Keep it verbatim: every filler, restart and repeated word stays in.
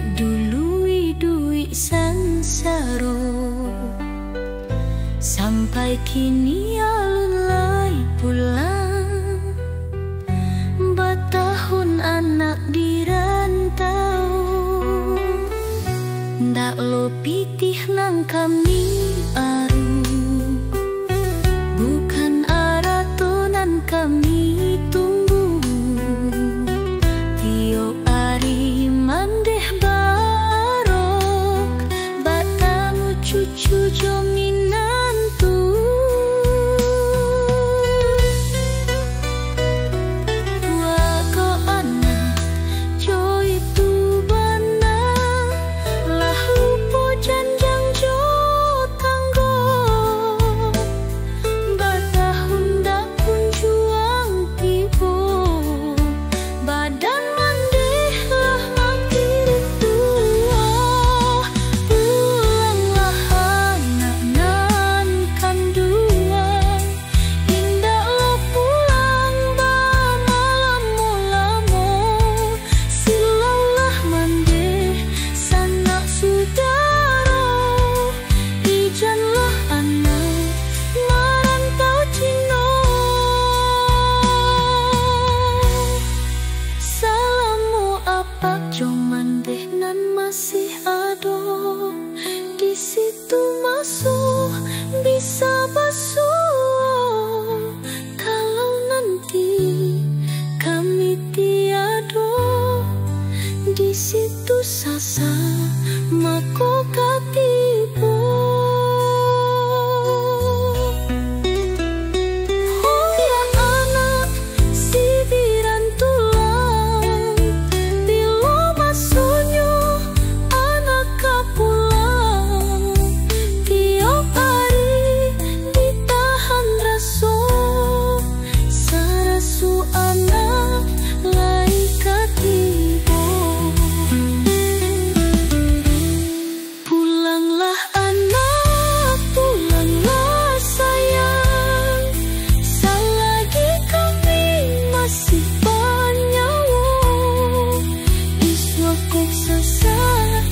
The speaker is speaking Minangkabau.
Dulu iduik sansaro, sampai kini alun lai pulang. Batahun anak di rantau, ndak lo pitih nan kami aru. Bukan arato nan kami tunggu, tiok ari mandeh barok, batamu cucu jo minantu. Buah ko anak jo itu bana, lah lupo janjang jo tanggo. Batahun dak kunjuang tibo, badan mandeh lah makin tuo. Pulanglah anak nan kanduang, indak lo pulang bamalamo-lamo. Silaulah mandeh sanak sudaro, ijanlah anak marantau Cino. Salamo apak jo mandeh nan masih ado, di situ masuak bisa basuo. Kalau nanti kami tiado, di situ sasak mako ka tibo. Oh ya anak, sibiran tulang, bilo masonyo anak ka pulang. Tiok ari ditahan raso, saraso anak lai ka tibo. Pulanglah anak, pulanglah sayang, salagi kami masih banyawo. Isuak kok sasak